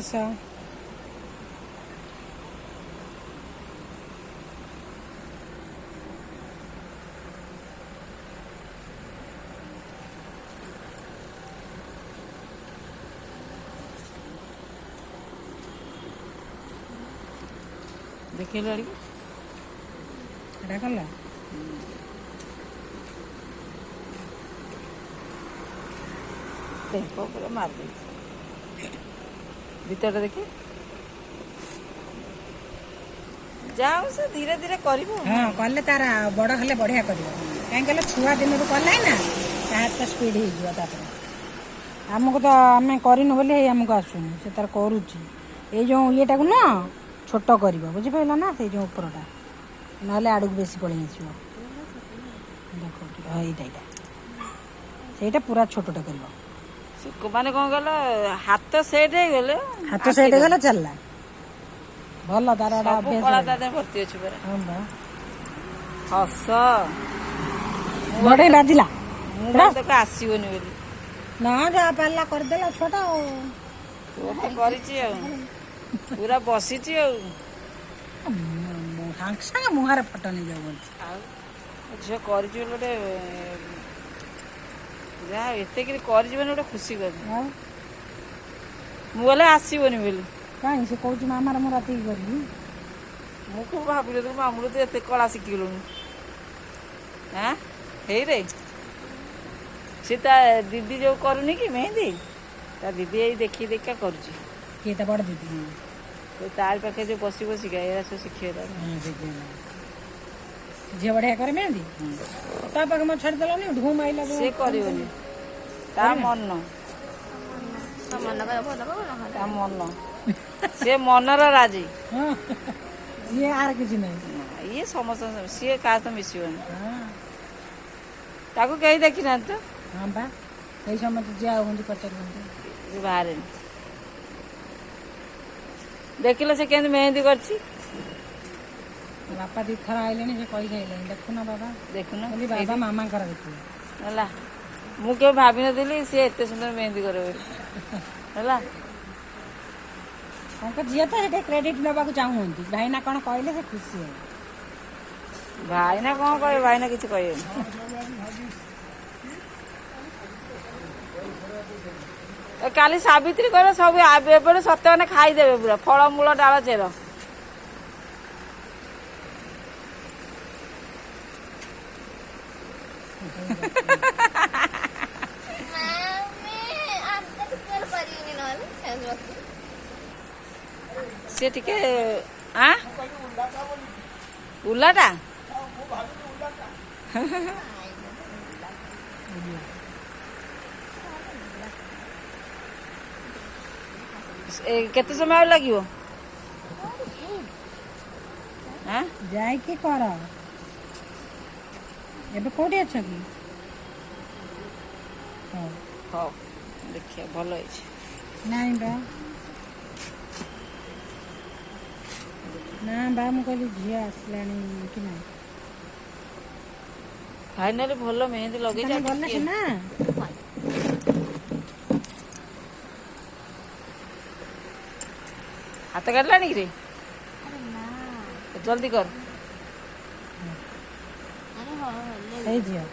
ଆସ। ଦେଖିଲୁ ଆଡ଼ିକି। ଏଟା କଲ। ଦେଖ, ପୁରା ମାରିଦେଇଛି ଭିତରଟା। ଦେଖି ଯାଉ, ସେ ଧୀରେ ଧୀରେ କରିବ। ହଁ, କଲେ ତାର ବଡ଼ ହେଲେ ବଢ଼ିଆ କରିବ। କାହିଁକି କହିଲେ, ଛୁଆ ଦିନରୁ କଲେ ନା ତା ହାତ ସ୍ପିଡ୍ ହେଇଯିବ। ତାପରେ ଆମକୁ ତ ଆମେ କରିନୁ ବୋଲି ହେଇ ଆମକୁ ଆସୁନି, ସେ ତାର କରୁଛି। ଏଇ ଯେଉଁ ଇଏଟାକୁ ନୁହଁ, ଛୋଟ କରିବ, ବୁଝିପାରିଲ ନା? ସେଇ ଯେଉଁ ଉପରଟା, ନହେଲେ ଆଡ଼କୁ ବେଶୀ ପଳେଇ ଆସିବ। ଦେଖ, ହଁ, ଏଇଟା ସେଇଟା ପୁରା ଛୋଟଟା କରିବ। ସେ ମାନେ କଣ କହିଲ, ହାତ ସେଟ୍ ହେଇଗଲେ। ହାତ ସେଟ୍ ହେଇଗଲେ ଚାଲିଲା। ଭଲ ତାର ଏଟା ସବୁ ଅଭ୍ୟାସ କଳା ରହିଲା। ତା ଦେହରେ ଭର୍ତ୍ତି ଅଛି ପୁରା। ହଁ ବା। ହସ। ବଢେଇ ବାଜିଲା। ମୁଁ ଭାବିଲି ତାକୁ ଆସିବନି ବୋଲି। ନା, ଯାହା ପାରିଲା କରିଦେଲା ଛୁଆଟା ଆଉ। ପୁଅ ତ କରିଛି ଆଉ ପୁରା ବସିଛି ଆଉ। ମୁଁ ସାଙ୍ଗେ ସାଙ୍ଗେ ମୁହଁରେ ଫଟୋ ନେଇଯାଉ ବୋଲଛି। ଆଉ ମୋ ଝିଅ କରିଛି ବୋଲି ଗୋଟେ, ଯାହା ଏତେ କିରି କରିଛି ମାନେ ଗୋଟେ ଖୁସି କଥା। ଆଉ ମୁଁ ଗଲେ ଆସିବନି ବୋଲି। କାହିଁ, ସେ କହୁଛି ମାମାର ମୁଁ ରାତିକି କରିବି। ମୁଁ ଖୁବ୍ ଭାବିଲି, ତୁ ମାମୁଁ ତୁ ଏତେ କଳା ଶିଖିଗଲୁଣି। ଆଁ ହେଇରେ, ସେ ତା ଦିଦି ଯୋଉ କରୁନି କି ମେହେନ୍ଦି, ତା ଦିଦି ଏଇ ଦେଖି ଦେଖିକା କରୁଛି। କିଏ, ତା ବଡ଼ ଦିଦି? ତ ତାରି ପାଖରେ ଯୋଉ ବସି ବସିକା ଏରା ସବୁ ଶିଖିଗଲାଣି। ହଁ, ଶିଖିଗଲା। ଝିଅ ବଢିଆ କରେ ମେହେନ୍ଦି। ତା ପାଖେ ମୋ ଛାଡ଼ିଦେଲାନି, ଢୁମ୍ ଆଇଲା ଯୋଉ। ସେ କରିବନି, ତା ମନ। ମନ କଲେ ଭଲ ହବ ନହେଲେ ତା ମନ, ସେ ମନର ରାଜି। ହଁ, ଇଏ ଆର କିଛି ନାହିଁ। ନା, ଇଏ ସମସ୍ତଙ୍କ, ସିଏ କାହା ସହିତ ମିଶିବନି। ତାକୁ କେହି ଦେଖିନାହାନ୍ତି ତ। ହଁ ବା, ସେଇ ସମସ୍ତେ ଯିଏ ଆଉ ପଚାରୁଛନ୍ତି। ସେ ବାହାରେନି। ଦେଖିଲ, ସେ କେମିତି ମେହେନ୍ଦି କରିଛି। ବାପା ଦିଥର ଆଇଲେଣି, ସେ କହିସାରିଲେଣି, ଦେଖୁନ ବାବା। ଦେଖୁନ। ବୋଲି ବାବା ମାମାଙ୍କର ଦେଖିବେ। ହେଲା, ମୁଁ କେବେ ଭାବିନଥିଲି ସିଏ ଏତେ ସୁନ୍ଦର ମେହେନ୍ଦି କରିବ ବୋଲି। ହେଲା। ତାଙ୍କ ଝିଅ ତ ସେଠି କ୍ରେଡିଟ୍ ନେବାକୁ ଚାହୁଁଛନ୍ତି। ଭାଇନା କଣ କହିଲେ ସେ ଖୁସି ହେବେ। ଭାଇନା କଣ କହିବେ? ଭାଇନା କିଛି କହିବେନି। ଏ କାଲି ସାବିତ୍ରୀ କହିଲେ ସବୁ ଏବେଠୁ ସତ୍ୟମାନେ ଖାଇଦେବେ ପୁରା ଫଳମୂଳ ଡାଳ ଚେର। ମାମି, ଆମେ ତ କରିପାରିବିନି ନହେଲେ ସେମିତି ବସି। ସେ ଟିକେ ଆଁ ଉଲାଟା। ଏ କେତେ ସମୟ ଆଉ ଲାଗିବ ଆଁ? ଯାଇକି କର। ଏବେ କୋଉଠି ଅଛ କି? ହଉ। ହଉ, ଦେଖିବା, ଭଲ ହେଇଛି। ନାଇଁ ବା, ନା ବା, ମୁଁ କହିଲି ଝିଅ ଆସିଲାଣି କି ନାଇଁ। ଫାଇନାଲି ଭଲ ମେହେନ୍ଦି ଲଗେଇଛି। ତମେ ଆଉ ଗଲେ ଟିକେ ସିନା। ହାତ କାଟିଲାଣି କିରେ? ଆରେ ନା। ଜଲ୍ଦି କର। ଆରେ ହଁ, ହେଲେ ସେଇ ଝିଅ।